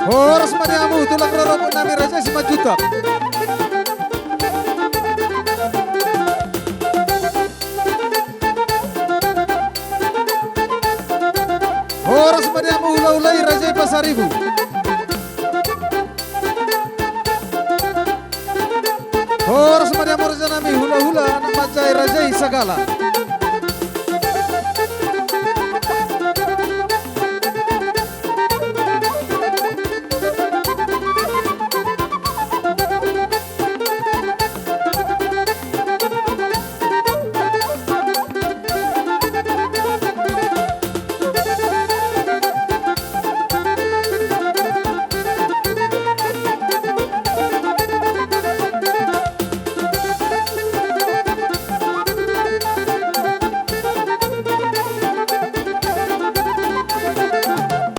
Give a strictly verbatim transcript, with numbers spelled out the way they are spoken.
Horas ma di hamu tulang rorobot nami Raja i Simanjuntak. Horas ma di hamu hulahula i Raja i Pasaribu. Horas ma di hamu raja nami hulahula anak manca i Raja i Sagala.